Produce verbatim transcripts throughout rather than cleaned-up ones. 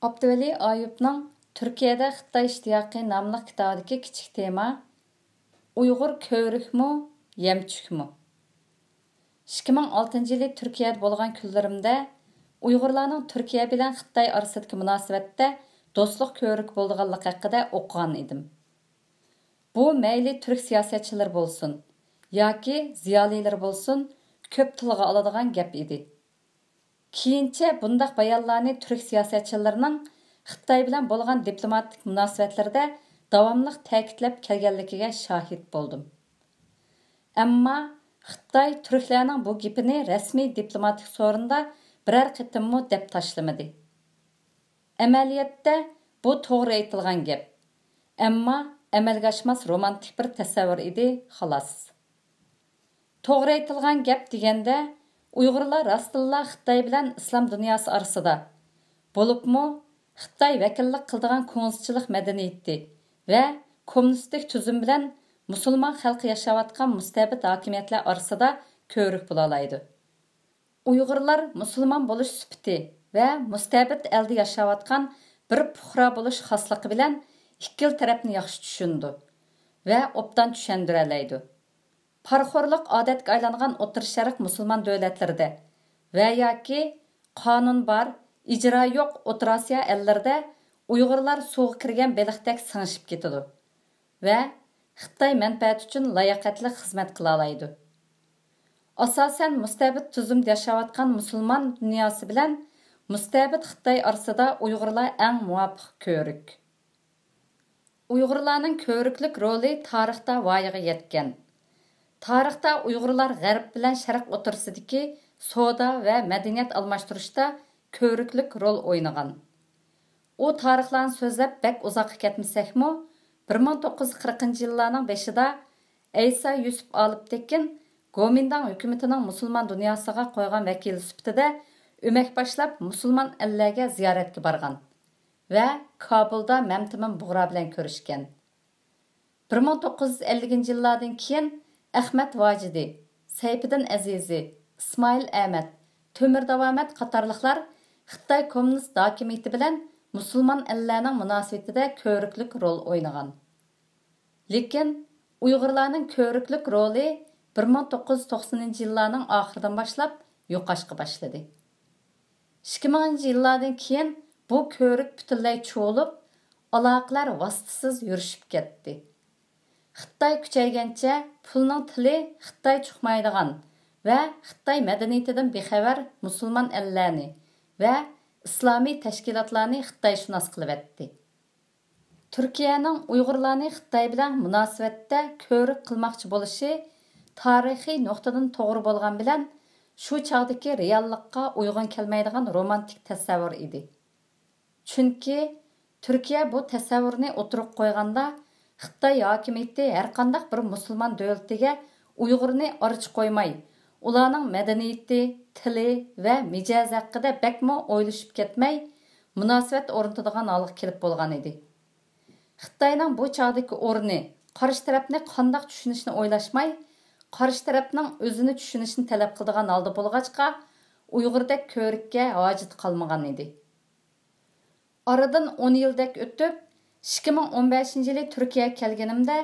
ئابدۇۋەلى ئايۇپنىڭ تۈركىيەدە خىتاي ئىشتىياقى ناملىق كىتابىدىكى كىچىك تېما، ئۇيغۇر كۆۋرۈكمۇ، يەمچۈكمۇ؟ ئىككى مىڭ ئالتىنچى يىلى تۈركىيەدە بولغان كۈنلىرىمدە ئۇيغۇرلارنىڭ تۈركىيە بىلەن خىتاي ئارىسىدىكى مۇناسىۋەتتە دوستلۇق كۆۋرۈكى بولىدىغانلىقى ھەققىدە ئوقۇغان ئىدىم. بۇ مەيلى تۈرك سىياسەتچىلىرى بولسۇن ياكى زىيالىيلىرى بولسۇن، كۆپ تىلغا ئالىدىغان گەپ ئىدى. كېيىنچە بۇنداق بايانلارنى تۈرك سىياسەتچىلىرىنىڭ خىتاي بىلەن بولغان دىپلوماتىك مۇناسىۋەتلىرىدە داۋاملىق تەكىتلەپ كەلگەنلىكىگە شاھىت بولدۇم. ئەمما خىتاي تۈركلەرنىڭ بۇ گېپىنى رەسمىي دىپلوماتىك سورۇندا بىرەر قېتىممۇ دەپ تاشلىمىدى. ئەمەلىيەتتە بۇ توغرا ئېيتىلغان گەپ، ئەمما ئەمەلگە ئاشماس رومانتىك بىر تەسەۋۋۇر ئىدى، خالاس. توغرا ئېيتىلغان گەپ دېگەندە، ئۇيغۇرلار راستتىنلا خىتاي بىلەن ئىسلام دۇنياسى ئارىسىدا، بولۇپمۇ خىتاي ۋەكىللىك قىلىدىغان كوڭزىچىلىق مەدەنىيىتى ۋە كوممۇنىستىك تۈزۈم بىلەن مۇسۇلمان خەلقى ياشاۋاتقان مۇستەبىت ھاكىمىيەتلەر ئارىسىدا كۆۋرۈك بولالايدۇ. ئۇيغۇرلار مۇسۇلمان بولۇش سۈپىتى ۋە مۇستەبىت ئەلدە ياشاۋاتقان بىر پۇقرا بولۇش خاسلىقى بىلەن ئىككىلا تەرەپنى ياخشى چۈشىنىدۇ ۋە ئوبدان چۈشەندۈرەلەيدۇ. پارىخورلۇق ئادەتكە ئايلانغان ئوتتۇرا شەرق مۇسۇلمان دۆلەتلىرىدە ۋە ياكى قانۇن بار، ئىجرا يوق ئوتتۇرا ئاسىيا ئەللىرىدە ئۇيغۇرلار سۇغا كىرگەن بېلىقتەك سىڭىشىپ كېتىدۇ ۋە خىتاي مەنپەئەتى ئۈچۈن لاياقەتلىك خىزمەت قىلالايدۇ. ئاساسەن مۇستەبىت تۈزۈمدە ياشاۋاتقان مۇسۇلمان دۇنياسى بىلەن مۇستەبىت خىتاي ئارىسىدا ئۇيغۇرلار ئەڭ مۇۋاپىق كۆۋرۈك. ئۇيغۇرلارنىڭ كۆۋرۈكلۈك رولى تارىختا ۋايىغا يەتكەن. تارىختا ئۇيغۇرلار غەرب بىلەن شەرق ئوتتۇرىسىدىكى سودا ۋە مەدەنىيەت ئالماشتۇرۇشتا كۆۋرۈكلۈك رول ئوينىغان. ئۇ تارىخلارنى سۆزلەپ بەك ئۇزاققا كەتمىسەكمۇ، بىر مىڭ توققۇز يۈز قىرىقىنچى يىللارنىڭ بېشىدا ئەيسا يۈسۈپ ئالىپتېكىن گومىنداڭ ھۆكۈمىتىنىڭ مۇسۇلمان دۇنياسىغا قويغان ۋەكىلى سۈپىتىدە ئۆمەك باشلاپ مۇسۇلمان ئەللەرگە زىيارەتكە بارغان ۋە كابۇلدا مەمتىمىن بۇغرا بىلەن كۆرۈشكەن. بىر مىڭ توققۇز يۈز ئەللىكىنچى يىللاردىن كېيىن ئەخمەت ۋاجىدى، سەيپىدىن ئەزىزى، ئىسمائىل ئەمەت، تۆمۈر داۋامەت قاتارلىقلار خىتاي كوممۇنىست ھاكىمىيىتى بىلەن مۇسۇلمان ئەللەرنىڭ مۇناسىۋىتىدە كۆۋرۈكلۈك رول ئوينىغان. لېكىن ئۇيغۇرلارنىڭ كۆۋرۈكلۈك رولى بىر مىڭ توققۇز يۈز توقسىنىنچى يىللارنىڭ ئاخىرىدىن باشلاپ يوقاشقا باشلىدى. ئىككى مىڭىنچى يىللاردىن كېيىن بۇ كۆۋرۈك پۈتۈنلەي چۇۋۇلۇپ، ئالاقىلەر ۋاسىتىسىز يۈرۈشۈپ كەتتى. خىتاي كۈچەيگەنچە پۇلنىڭ تىلى خىتاي چۇقمايدىغان ۋە خىتاي مەدەنىيىتىدىن بىخەۋەر مۇسۇلمان ئەللەرنى ۋە ئىسلامىي تەشكىلاتلارنى خىتايشۇناس قىلىۋەتتى. تۈركىيەنىڭ ئۇيغۇرلارنى خىتاي بىلەن مۇناسىۋەتتە كۆۋرۈك قىلماقچى بولۇشى تارىخىي نۇقتىدىن توغرا بولغان بىلەن، شۇ چاغدىكى رېئاللىققا ئۇيغۇن كەلمەيدىغان رومانتىك تەسەۋۋۇر ئىدى. چۈنكى تۈركىيە بۇ تەسەۋۋۇرنى ئوتتۇرىغا قويغاندا، خىتاي ھاكىمىيىتى ھەرقانداق بىر مۇسۇلمان دۆلىتىگە ئۇيغۇرنى ئارچە قويماي، ئۇلارنىڭ مەدەنىيىتى، تىلى ۋە مىجەزى ھەققىدە بەكمۇ ئويلىشىپ كەتمەي، مۇناسىۋەت ئورنىتىدىغان ھالغا كېلىپ بولغان ئىدى. خىتاينىڭ بۇ چاغدىكى ئورنى قارشى تەرەپنى قانداق چۈشىنىشنى ئويلاشماي، قارشى تەرەپنىڭ ئۆزىنى چۈشىنىشىنى تەلەپ قىلىدىغان ھالدا بولغاچقا، ئۇيغۇردەك كۆۋرۈككە ھاجىتى قالمىغان ئىدى. ئارىدىن ئون يىلدەك ئۆتۈپ، ئىككى مىڭ ئون بەشىنچى يىلى تۈركىيەگە كەلگىنىمدە،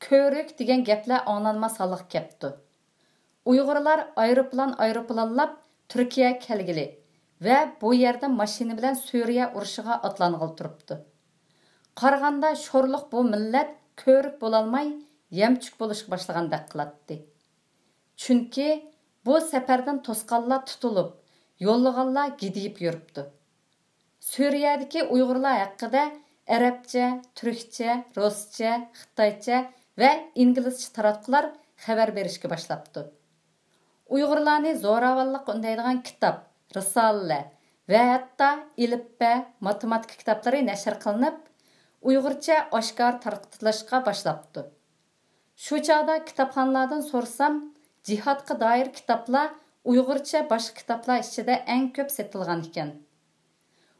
كۆۋرۈك دېگەن گەپلەر ئاڭلانماس ھالغا كەپتۇ. ئۇيغۇرلار ئايروپىلان ئايروپىلانلاپ تۈركىيەگە كەلگىلى ۋە بۇ يەردىن ماشىنا بىلەن سۈرىيە ئۇرۇشىغا ئاتلانغىلى تۇرۇپتۇ. قارىغاندا شورلۇق بۇ مىللەت كۆۋرۈك بولالماي، يەمچۈك بولۇشقا باشلىغاندەك قىلاتتى. چۈنكى بۇ سەپەردىن توسقانلار تۇتۇلۇپ، يوللىغانلار گىدىيىپ يۈرۈپتۇ. سۈرىيەدىكى ئۇيغۇرلار ھەققىدە ئەرەبچە، تۈركچە، رۇسچە، خىتايچە ۋە ئىنگلىزچە تاراتقۇلار خەۋەر بېرىشكە باشلاپتۇ. ئۇيغۇرلارنى زوراۋانلىققا ئۈندەيدىغان كىتاب، رىسالىلەر ۋە ھەتتا ئېلىپبە، ماتېماتىكا كىتابلىرى نەشر قىلىنىپ، ئۇيغۇرچە ئاشكارا تارقىتىلىشقا باشلاپتۇ. شۇ چاغدا كىتابخانىلاردىن سورىسام، جىھادقا دائىر كىتابلار ئۇيغۇرچە باشقا كىتابلار ئىچىدە ئەڭ كۆپ سېتىلغان ئىكەن.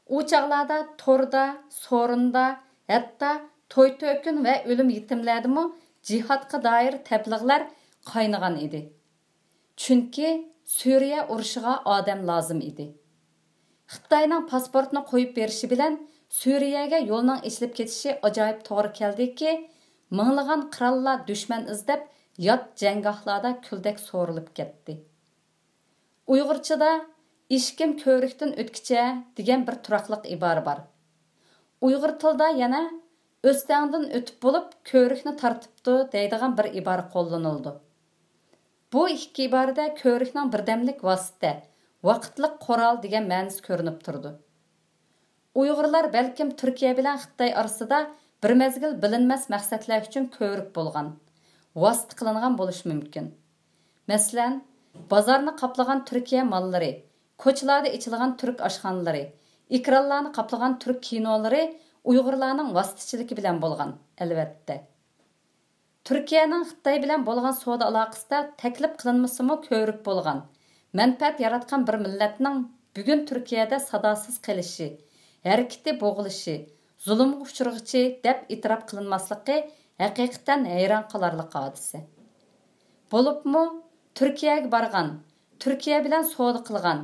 ئۇ چاغلاردا توردا، سورۇندا، ھەتتا توي-تۆكۈن ۋە ئۆلۈم-يېتىملەردىمۇ جىھادقا دائىر تەبلىغلەر قاينىغان ئىدى. چۈنكى سۈرىيە ئۇرۇشىغا ئادەم لازىم ئىدى. خىتاينىڭ پاسپورتنى قويۇپ بېرىشى بىلەن سۈرىيەگە يولنىڭ ئېچىلىپ كېتىشى ئاجايىپ توغرا كەلدىكى، مىڭلىغان قىرانلار دۈشمەن ئىزدەپ، يات جەڭگاھلاردا كۈلدەك سورۇلۇپ كەتتى. ئۇيغۇرچىدا «ئىشىكىم كۆۋرۈكتىن ئۆتكۈچە» دېگەن بىر تۇراقلىق ئىبارە بار. ئۇيغۇر تىلىدا يەنە «ئۆستەڭدىن ئۆتۈپ بولۇپ، كۆۋرۈكنى تارتىپتۇ» دەيدىغان بىر ئىبارە قوللىنىلىدۇ. بۇ ئىككى ئىبارىدە كۆۋرۈكنىڭ بىردەملىك ۋاسىتە، ۋاقىتلىق قورال دېگەن مەنىسى كۆرۈنۈپ تۇرىدۇ. ئۇيغۇرلار بەلكىم تۈركىيە بىلەن خىتاي ئارىسىدا بىر مەزگىل بىلىنمەس مەقسەتلەر ئۈچۈن كۆۋرۈك بولغان، ۋاسىتە قىلىنغان بولۇشى مۇمكىن. مەسىلەن، بازارنى قاپلىغان تۈركىيە ماللىرى، كوچىلاردا ئېچىلغان تۈرك ئاشخانىلىرى، ئېكرانلارنى قاپلىغان تۈرك كىنولىرى ئۇيغۇرلارنىڭ ۋاسىتىچىلىكى بىلەن بولغان، ئەلۋەتتە. تۈركىيەنىڭ خىتاي بىلەن بولغان سودا ئالاقىسىدا تەكلىپ قىلىنمىسىمۇ كۆۋرۈك بولغان، مەنپەئەت ياراتقان بىر مىللەتنىڭ بۈگۈن تۈركىيەدە ساداسىز قېلىشى، ھەرىكىتى بوغۇلۇشى، زۇلۇمغا ئۇچرىغۇچى دەپ ئېتىراپ قىلىنماسلىقى ھەقىقەتەن ھەيران قالارلىق ھادىسە. بولۇپمۇ تۈركىيەگە بارغان، تۈركىيە بىلەن سودا قىلغان،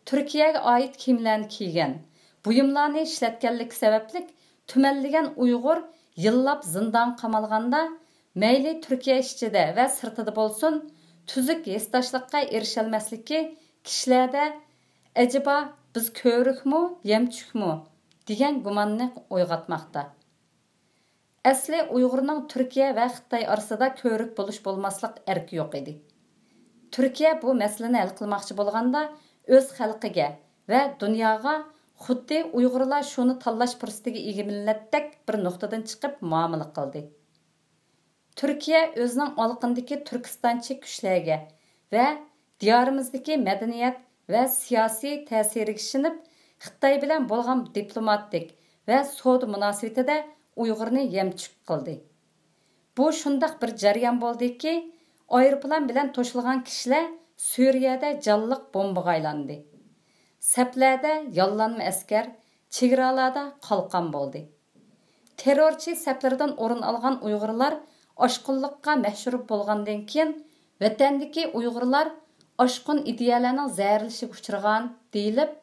تۈركىيەگە ئائىت كىيىملەرنى كىيگەن، بۇيۇملارنى ئىشلەتكەنلىكى سەۋەبلىك تۈمەنلىگەن ئۇيغۇر يىللاپ زىندانغا قامالغاندا، مەيلى تۈركىيە ئىچىدە ۋە سىرتىدا بولسۇن، تۈزۈك ھېسداشلىققا ئېرىشەلمەسلىكى كىشىلەردە «ئەجەبا، بىز كۆۋرۈكمۇ، يەمچۈكمۇ؟» دېگەن گۇماننى ئويغاتماقتا. ئەسلى ئۇيغۇرنىڭ تۈركىيە ۋە خىتاي ئارىسىدا كۆۋرۈك بولۇش بولماسلىق ئەركى يوق ئىدى. تۈركىيە بۇ مەسىلىنى ھەل قىلماقچى بولغاندا، ئۆز خەلقىگە ۋە دۇنياغا خۇددى ئۇيغۇرلار شۇنى تاللاش پۇرسىتىگە ئىگە مىللەتتەك بىر نۇقتىدىن چىقىپ مۇئامىلە قىلدى. تۈركىيە ئۆزىنىڭ ئالىقىندىكى تۈركىستانچى كۈچلەرگە ۋە دىيارىمىزدىكى مەدەنىيەت ۋە سىياسىي تەسىرىگە ئىشىنىپ، خىتاي بىلەن بولغان دىپلوماتىك ۋە سودا مۇناسىۋىتىدە ئۇيغۇرنى يەمچۈك قىلدى. بۇ شۇنداق بىر جەريان بولدىكى، ئايروپىلان بىلەن توشۇلغان كىشىلەر سۈرىيەدە جانلىق بومبىغا ئايلاندى. سەپلەردە ياللانما ئەسكەر، چېگرالاردا قالقان بولدى. تېررورچى سەپلىرىدىن ئورۇن ئالغان ئۇيغۇرلار ئاشقۇنلۇققا مەھشۇر بولغاندىن كېيىن، ۋەتەندىكى ئۇيغۇرلار ئاشقۇن ئىدىيەلەرنىڭ زەھەرلىشىگە ئۇچرىغان دېيىلىپ،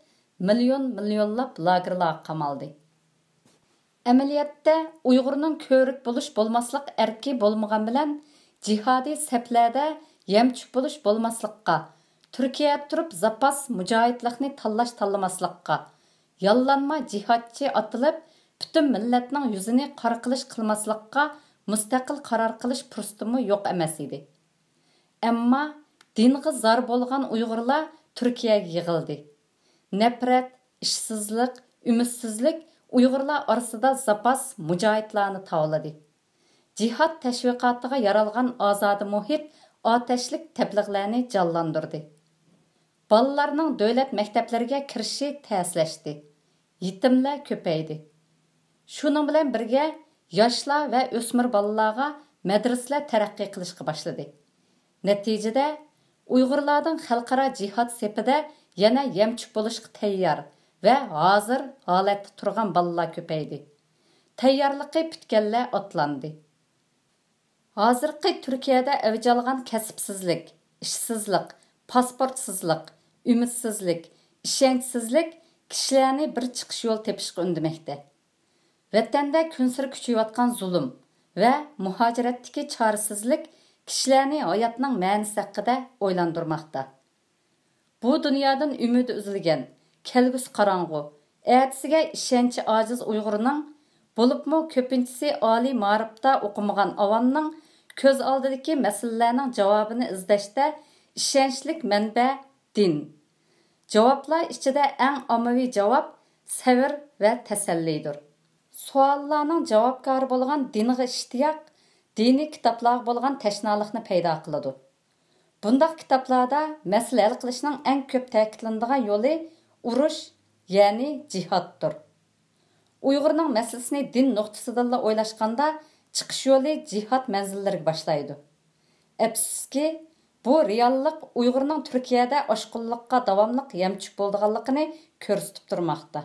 مىليون مىليونلاپ لاگېرلارغا قامالدى. ئەمەلىيەتتە، ئۇيغۇرنىڭ كۆۋرۈك بولۇش بولماسلىق ئەركى بولمىغان بىلەن، جىھادىي سەپلەردە يەمچۈك بولۇش بولماسلىققا، تۈركىيەدە تۇرۇپ زاپاس مۇجاھىدلىقنى تاللاش تاللىماسلىققا، ياللانما جىھادچى ئاتىلىپ، پۈتۈن مىللەتنىڭ يۈزىنى قارا قىلىش قىلماسلىققا مۇستەقىل قارار قىلىش پۇرسىتىمۇ يوق ئەمەس ئىدى. ئەمما دىنغا زار بولغان ئۇيغۇرلار تۈركىيەگە يىغىلدى. نەپرەت، ئىشسىزلىق، ئۈمىدسىزلىك ئۇيغۇرلار ئارىسىدا زاپاس مۇجاھىدلارنى تاۋلىدى. جىھاد تەشۋىقاتىغا يارالغان ئازادە مۇھىت ئاتەشلىك تەبلىغلەرنى جانلاندۇردى. بالىلارنىڭ دۆلەت مەكتەپلىرىگە كىرىشى تەسلەشتى. يېتىملەر كۆپەيدى. شۇنىڭ بىلەن بىرگە، ياشلار ۋە ئۆسمۈر بالىلارغا مەدرىسىلەر تەرەققىي قىلىشقا باشلىدى. نەتىجىدە، ئۇيغۇرلاردىن خەلقئارا جىھاد سېپىدە يەنە يەمچۈك بولۇشقا تەييار ۋە ھازىر ھالەتتە تۇرغان بالىلار كۆپەيدى. تەييارلىقى پۈتكەنلەر ئاتلاندى. ھازىرقى تۈركىيەدە ئەۋج ئالغان كەسىپسىزلىك، ئىشسىزلىق، پاسپورتسىزلىق، ئۈمىدسىزلىك، ئىشەنچسىزلىك كىشىلەرنى بىر چىقىش يول تېپىشقا ئۈندىمەكتە. ۋەتەندە كۈنسېرى كۈچىيىۋاتقان زۇلۇم ۋە مۇھاجىرەتتىكى چارىسىزلىك كىشىلەرنى ھاياتنىڭ مەنىسى ھەققىدە ئويلاندۇرماقتا. بۇ دۇنيادىن ئۈمىدى ئۈزۈلگەن، كەلگۈسى قاراڭغۇ، ئەتىسىگە ئىشەنچى ئاجىز ئۇيغۇرنىڭ، بولۇپمۇ كۆپىنچىسى ئالىي مائارىپتا ئوقۇمىغان ئاۋامنىڭ كۆز ئالدىدىكى مەسىلىلەرنىڭ جاۋابىنى ئىزدەشتە ئىشەنچلىك مەنبە دىن. جاۋابلار ئىچىدە ئەڭ ئاممىۋى جاۋاب سەۋر ۋە تەسەللىدۇر. سوئاللارنىڭ جاۋابكارى بولغان دىنغا ئىشتىياق، دىنىي كىتابلارغا بولغان تەشنالىقنى پەيدا قىلىدۇ. بۇنداق كىتابلاردا مەسىلە ھەل قىلىشنىڭ ئەڭ كۆپ تەكىتلىنىدىغان يولى ئۇرۇش، يەنى جىھادتۇر. ئۇيغۇرنىڭ مەسىلىسىنى دىن نۇقتىسىدىنلا ئويلاشقاندا، چىقىش يولى جىھاد مەنزىللىرىگە باشلايدۇ. ئەپسۇسكى، بۇ رېئاللىق ئۇيغۇرنىڭ تۈركىيەدە ئاشقۇنلۇققا داۋاملىق يەمچۈك بولىدىغانلىقىنى كۆرسىتىپ تۇرماقتا.